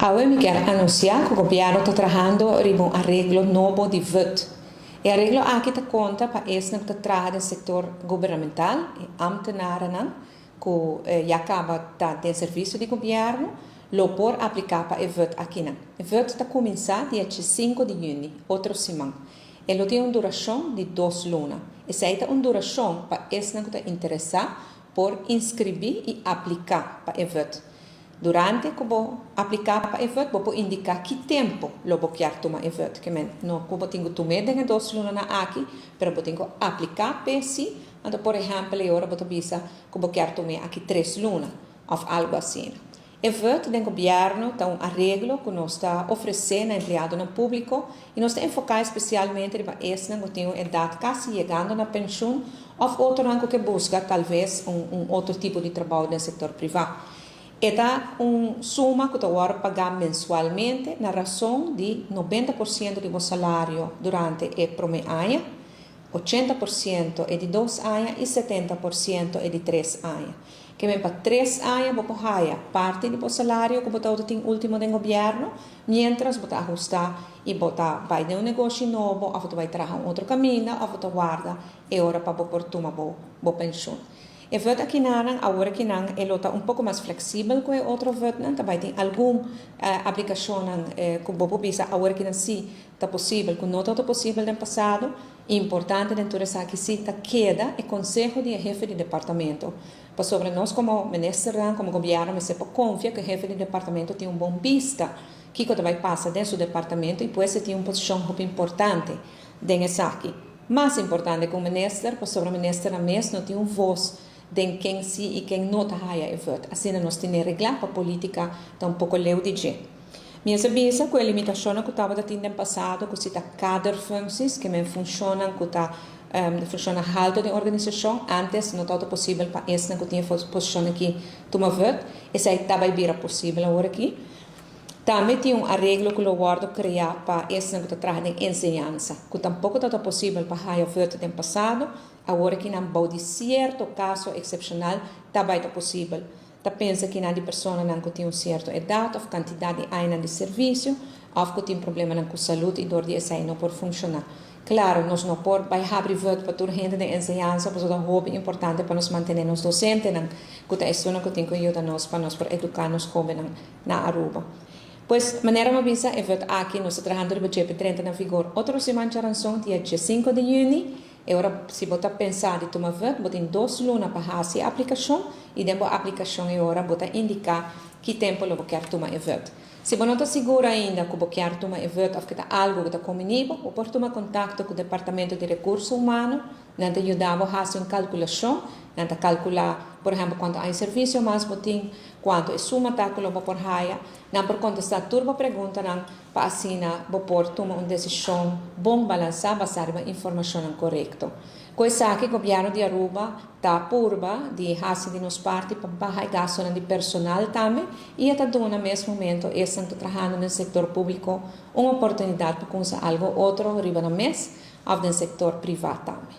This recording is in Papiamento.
Awe mi kier anuncia cu gobierno ta trahando riba un areglo nobo di VUT. E areglo aki ta conta pa esnan cu ta traha den sector gubernamental, e ambtenarennan cu ya caba ta den servicio di gobierno, lo por aplica pa e VUT akinan. E VUT ta cuminsa dia 5 di juni, otro siman. E lo tin un duracion di 2 luna. Esey ta un duracion pa esnan cu ta interesa por inscribi y aplica pa e VUT. Durante cu bo aplica pa e VUT, bo por indica ki tempo lo bo kier tuma e VUT. Kiermen, no cu bo tin cu tum'e den 2 luna aki, pero bo tin cu aplica p'e si. Anto, por ehempel, ora bo ta bisa cu bo kier tum'e aki 3 luna, of algo asina. E VUT di gobierno ta un areglo cu nos ta ofrece na empleadonan publico y nos ta enfoca especialmente riba esnan cu tin un edad casi yegando na pensioen of otronan cu ta busca talbes un otro tipo di trabou den sector priva. E ta un suma cu ta paga mensualmente na rason di 90% di bo salario durante e prome aña, 80% e di 2 aña y 70% e di 3 aña. Kiermen, pa 3 aña bo por haya parti di bo salario cu bo tin ultimo di gobierno, mientras bo ta ahusta y bo ta bay den un negoshi nobo, of bo bay traha un otro caminda, of bo ta warda e ora pa bo por tuma bo pensioen. E VUT akinan, awor akinan, e ta un poco mas flexibel cu e otro VUT, nan tambe tin algun aplicacion cu bo por bisa awor akinan si ta posibel, cu no ta posibel den pasado. Importante den tur esaki si ta keda e conseho di hefe di departamento. Pasobra nos como minister, como gobierno, mester por confia cu e hefe di departamento tin un bon bista kico ta bay pasa den su departamento y pues tin un posicion mucho importante den esaki. Mas importante cu e minister, pasobra e minister mes no tin un voz den ken si y ken no ta haya e VUT. Asina nos tin regla pa politica ta un poco leu di dje. Mi a bisa cu e limitacion cu tabata tin den pasado, cu si ta kaderfuncties, kiermen funciona cu ta funciona halto di organisacion, antes no tabata posibel pa esnan cu tin posicion aki tuma VUT, esey ta bay bira posibel awor aki. Tambe tin un areglo cu lo wordo crea pa esnan cu ta traha den enseñansa, cu tampoco tabata posibel pa haya VUT den pasado, awor akinan bou di cierto caso excepcional tambe ta posibel. Ta pensa akinan di personanan cu tin un cierto edad of cantidad di aña di servicio, of cu tin problema cu salud y door di esey no por funciona. Claro, nos no por bay habri VUT pa tur hende di enseñansa, pasobra ta hopi importante pa nos mantene nos docentenan, cu ta esunnan cu tin cu yuda nos pa nos por educa nos hobennan na Aruba. Pues, manera mi a bisa, e VUT aki, nos ta trahando riba dje 30 na vigor. Otro siman djaranson, dia 5 di juni, y ora, si bo ta pensa di tuma VUT, bo tin 2 luna pa haci e aplicacion, y den e aplicacion e ora bo ta indica ki tempo lo bo kier tuma e VUT. Si bo no ta sigur ainda cu bo kier tuma e VUT of cu ta algo cu ta combini bo, bo por tuma contacto cu e Departamento di Recurso Humano, nan ta yuda bo haci un calculacion, nan ta calcula, por ehempel, cuanto aña servicio mas bo tin, cuanto e suma ta cu bo por haya, nan por contesta tur bo preguntanan pa asina bo por tuma un decision bon balansa basa riba informacion corecto. Cu esaki, gobierno di Aruba ta purba di haci di nos parti pa baha gasto di personal tambe y ta duna na mes momento esnan trahando den sector publico un oportunidad pa cuminsa algo otro riba nan mes of den sector priva tambe.